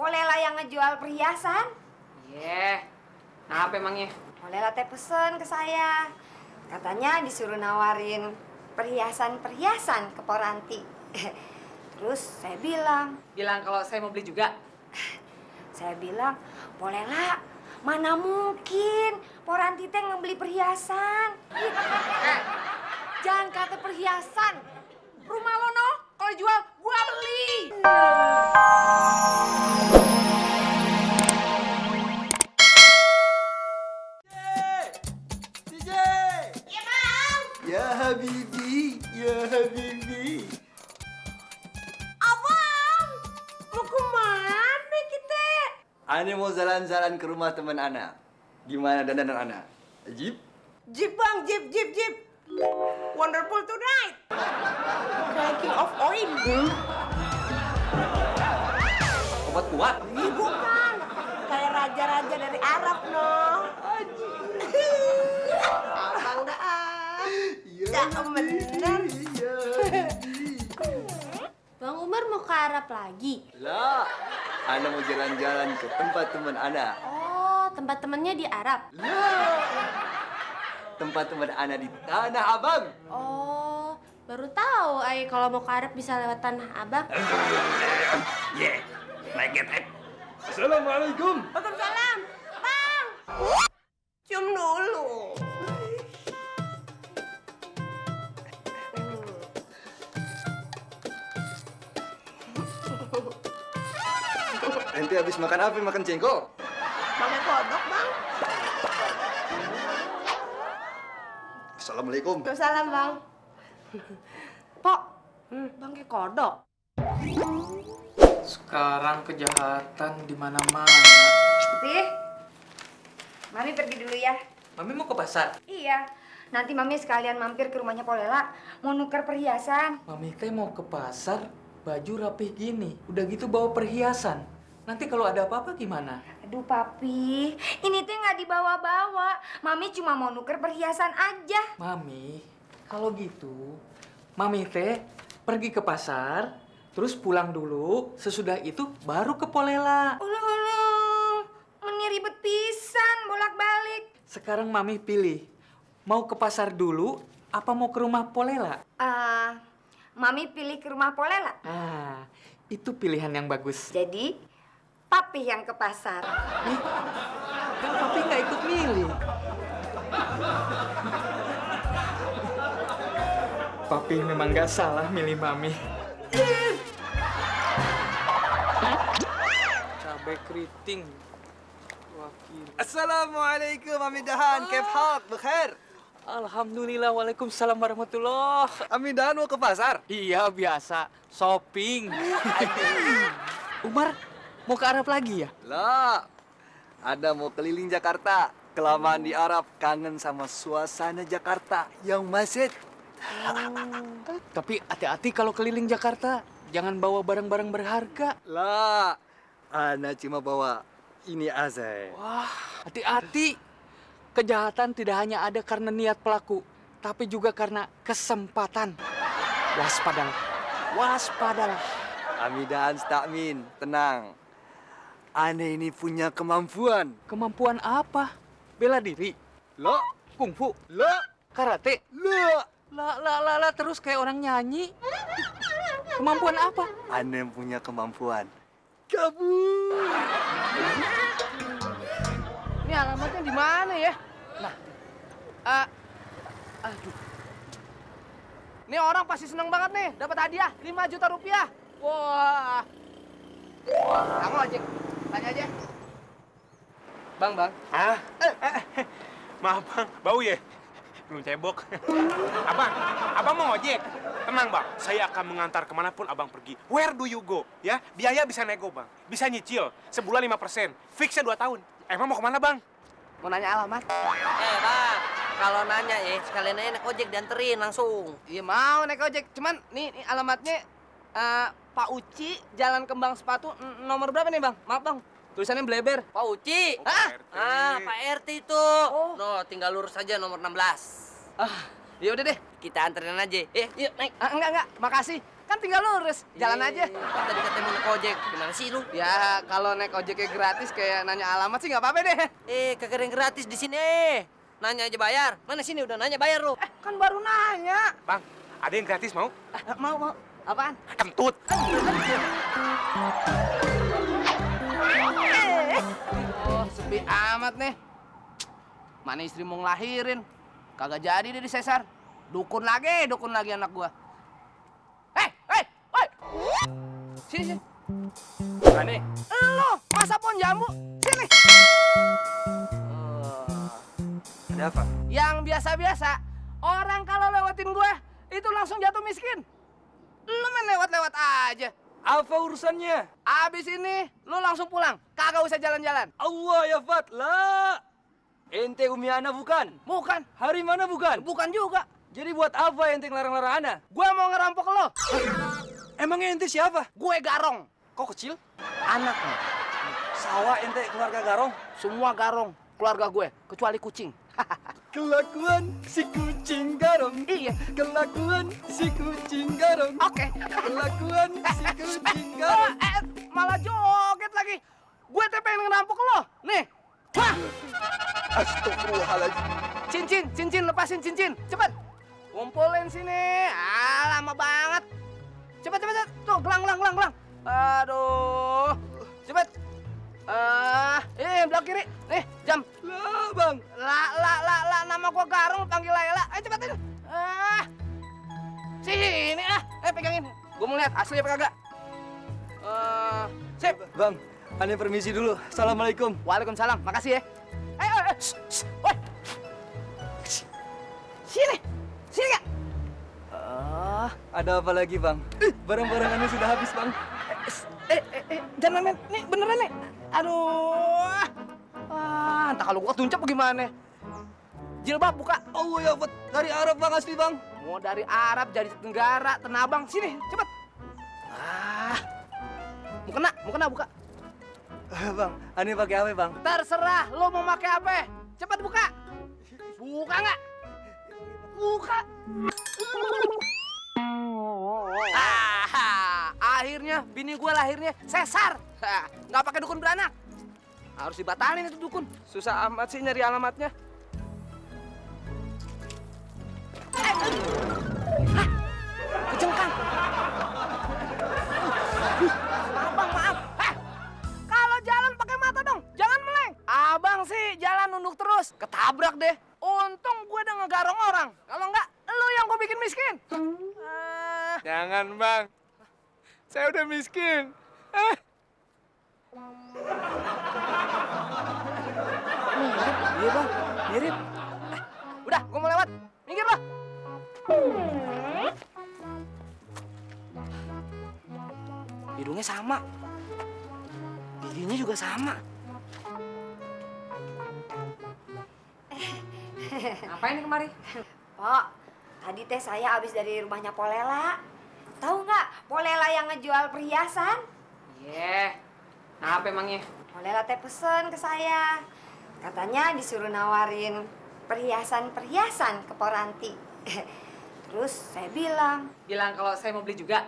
Polela yang ngejual perhiasan. Iya. Nah, apa emangnya? Polela teh pesen ke saya. Katanya disuruh nawarin perhiasan-perhiasan ke Poranti. Terus saya bilang. Bilang kalau saya mau beli juga. Saya bilang, Polela, mana mungkin Poranti teh ngebeli perhiasan. Jangan kata perhiasan. Rumah lo no, kalau jual gua beli. Ya Habibi, ya Habibi. Abang, mau kemana kita? Ana mau jalan-jalan ke rumah teman Ana. Gimana dandanan Ana? Jeep? Jeep bang, jeep. Wonderful tonight. Cranking of oil. Obat kuat? Ih, bukan. Kayak raja-raja dari Arab, no. Abang dah. Cakep bener. Bang Umar mau ke Arab lagi? Lah, Ana mau jalan-jalan ke tempat teman Ana. Oh, tempat temennya di Arab? Lah, tempat teman Ana di Tanah Abang. Oh, baru tahu ay kalau mau ke Arab bisa lewat Tanah Abang. Yeah, like it. Assalamualaikum. Waalaikumsalam. Bang. Cium dulu. Nanti habis makan apa? Makan jengkol? Pakai kodok, bang. Assalamualaikum. Waalaikumsalam, bang. Pok, Bang kayak kodok. Sekarang kejahatan di mana-mana. Pih, Mami pergi dulu ya. Mami mau ke pasar. Iya, nanti Mami sekalian mampir ke rumahnya Polela, mau nuker perhiasan. Mami teh mau ke pasar, baju rapih gini. Udah gitu bawa perhiasan. Nanti kalau ada apa-apa gimana? Aduh papi, ini teh nggak dibawa-bawa. Mami cuma mau nuker perhiasan aja. Mami, kalau gitu, Mami teh pergi ke pasar, terus pulang dulu. Sesudah itu baru ke Polela. Uluh, ini ribet pisan bolak-balik. Sekarang Mami pilih, mau ke pasar dulu, apa mau ke rumah Polela? Mami pilih ke rumah Polela. Ah, itu pilihan yang bagus. Jadi, papi yang ke pasar. Kan papi nggak ikut milih. Papi memang nggak salah milih Mami. Cabai keriting. Wakil. Assalamualaikum Ami Dahan, kef hak, bekhair. Alhamdulillah, waalaikumsalam warahmatullah. Ami Dahan mau ke pasar? Iya, biasa. Shopping. Umar, mau ke Arab lagi ya? Lah, ada mau keliling Jakarta. Kelamaan di Arab, kangen sama suasana Jakarta yang masjid. Tapi hati-hati kalau keliling Jakarta. Jangan bawa barang-barang berharga. Lah, Ana cuma bawa ini aja. Wah, hati-hati. Kejahatan tidak hanya ada karena niat pelaku, tapi juga karena kesempatan. Waspadalah. Waspadalah. Ami Dahan stakmin, tenang. Ana ini punya kemampuan. Kemampuan apa? Bela diri? Lo, Kungfu? lo, Karate? lo. Lah, terus kayak orang nyanyi. Kemampuan apa? Ana yang punya kemampuan. Kabur. Ini alamatnya di mana ya? Nah, Aduh. Ini orang pasti seneng banget nih, dapat hadiah 5 juta rupiah. Wah. Kamu ojek, tanya aja. Bang. Hah? Maaf bang, bau ya? Belum cebok. Abang mau ngojek? Tenang bang, saya akan mengantar kemanapun abang pergi. Where do you go? Ya, biaya bisa nego bang, bisa nyicil, sebulan 5%, fixnya 2 tahun. Emang mau kemana bang? Mau nanya alamat? Bang, kalau nanya ya, sekalian aja naik ojek dianterin langsung. Iya mau naik ojek, cuman nih alamatnya Pak Uci, Jalan Kembang Sepatu, nomor berapa nih bang? Maaf bang, tulisannya bleber. Pak Uci. Oh, Pak RT. Pak RT itu. Oh. No, tinggal lurus aja nomor 16. Ya udah deh. Kita anterin aja. Yuk naik. Enggak. Makasih. Kan tinggal lurus. Jalan aja. Tadi katanya mau naik ojek. Gimana sih lu? Ya, kalau naik ojeknya gratis kayak nanya alamat sih nggak apa-apa deh. Kagak ada yang gratis di sini. Nanya aja bayar. Mana sini udah nanya bayar lu. Kan baru nanya. Bang, ada yang gratis mau? Mau. Apaan? Kentut. Oh, sepi amat nih. Mana istri mau ngelahirin? Kagak jadi deh di sesar. Dukun lagi anak gua. Woi. Sini. Aneh. Lo, masa pohon jambu? Sini. Ada apa? Yang biasa-biasa, orang kalau lewatin gue, itu langsung jatuh miskin. Lu main lewat-lewat aja. Apa urusannya? Abis ini, lu langsung pulang. Kagak usah jalan-jalan. Allah ya Fat, lah. Ente Umi Ana bukan? Bukan. Hari mana bukan? Bukan juga. Jadi buat apa ente ngelarang-larang Ana? Gue mau ngerampok lo. Emang ente siapa? Gue Garong. Kok kecil? Anaknya. Sawah ente keluarga Garong? Semua Garong. Keluarga gue. Kecuali kucing. Kelakuan si kucing Garong. Iya. Kelakuan si kucing Garong. Oke. Kelakuan si kucing Garong. Malah joget lagi. Gue teh pengen ngerampok lo. Nih. Wah. Astagfirullahaladzim. Cincin, lepasin cincin. Cepet. Kumpulin sini. Lama banget. Cepet. Tuh, gelang. Aduh. Cepet. Belah kiri. Nih, jam. Lah bang. La, nama gua Garong, panggil Layla. Ayo cepetin. Sini pegangin. Gua mau lihat asli apa kagak. Sip. Bang, Ane permisi dulu. Assalamualaikum. Waalaikumsalam. Makasih ya. Ayo. Woi. Sini gak? Ada apa lagi bang? Barang-barang Ane sudah habis bang. Jangan main. Nih, beneran nih. Aduh. Entah kalau gua tuncap gimana. Jilbab buka. Allah ya Fat, dari Arab bang asli bang. Mau dari Arab, dari Tenggara, Tenabang. Sini, cepet. Mau kena buka. Bang, Ane pakai apa bang? Terserah, lo mau pakai apa? Cepet buka. Buka nggak? Buka. Akhirnya bini gue lahirnya sesar. Nggak pakai dukun beranak. Harus dibatalin itu dukun. Susah amat sih nyari alamatnya. Kejengkang. Abang maaf. Kalau jalan pakai mata dong, jangan meleng. Abang sih jalan nunduk terus, ketabrak deh. Untung gue udah ngegarong orang. Kalau enggak, lu yang gue bikin miskin. Jangan bang. Saya udah miskin. Iya bang, mirip. Udah, gue mau lewat. Minggir lo. Hidungnya sama. Giginya juga sama. Ngapain kemari? Pok, tadi teh saya habis dari rumahnya Polela. Tahu nggak Polela yang ngejual perhiasan? Iya. Apa emangnya? Polela teh pesen ke saya. Katanya disuruh nawarin perhiasan-perhiasan ke Poranti. Terus saya bilang, Bilang kalau saya mau beli juga.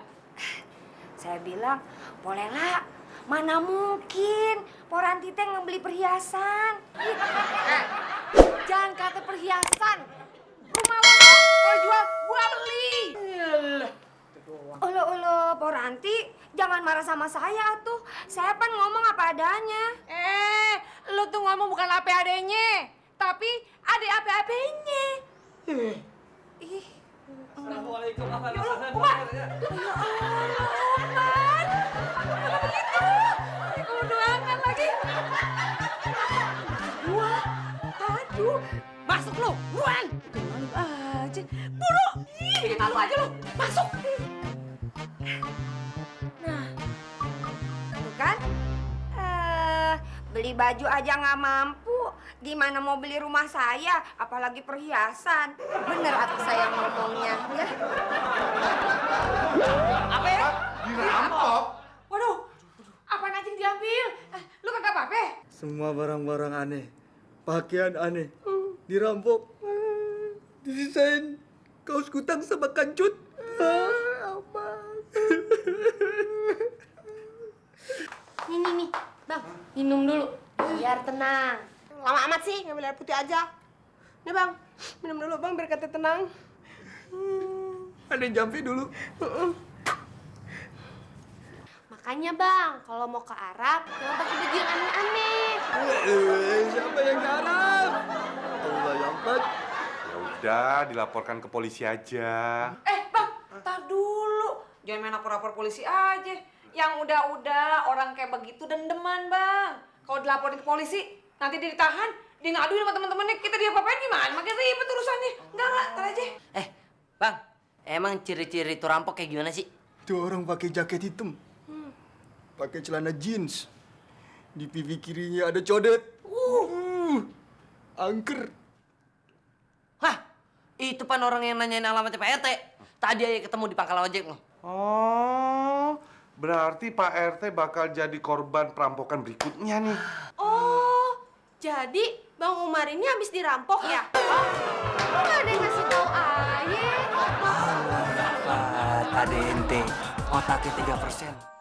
saya bilang, Polela, mana mungkin Poranti teh ngebeli perhiasan. Jangan kata perhiasan. Rumah lo kalau jual, gua beli. Olo, Poranti, jangan marah sama saya tuh. Saya kan ngomong apa adanya. Lu tuh ngomong bukan apa adanya, tapi ada apa-apanya. Ih, Assalamualaikum. Kalau doangan lagi. Wah, aduh. Masuk lu, buruan. Malu aja. Buru. Bikin malu aja lu. Masuk. nah, tuh kan? Beli baju aja nggak mampu. Gimana mau beli rumah saya, apalagi perhiasan. Bener hati saya ngomongnya, ya. Apa ya? Dirampok? Waduh. Apaan aja yang diambil? Lu kagak apa-apa? Semua barang-barang aneh, pakaian aneh, dirampok, disisain kaos kutang sama kancut. Nih, Bang, minum dulu. Biar tenang. Lama amat sih, ngambil air putih aja. Nih Bang, minum dulu Bang biar kata tenang. Ada yang jampi dulu. Makanya Bang, kalau mau ke Arab, jangan pakai baju yang aneh-aneh. Siapa yang garap? Allah yang empat. Ya udah, dilaporkan ke polisi aja. Bang, tar dulu. Jangan main lapor-lapor polisi aja. Yang udah-udah orang kayak begitu dendeman, Bang. Kalau dilaporin ke polisi, nanti dia ditahan, dia ngaduin sama temen-temennya, kita diapa-apain gimana? Makin ribet urusannya. Enggak, tar aja. Bang, emang ciri-ciri itu rampok kayak gimana sih? Itu orang pakai jaket hitam. Pakai celana jeans. Di pipi kirinya ada codet. Angker. Hah, itu pan orang yang nanyain alamatnya Pak RT. Tadi aja ketemu di pangkalan ojek loh. Oh, berarti Pak RT bakal jadi korban perampokan berikutnya nih. Oh, jadi Bang Umar ini habis dirampok ya? Kok nggak ada yang ngasih tahu aja? Ada ente, otaknya 3%.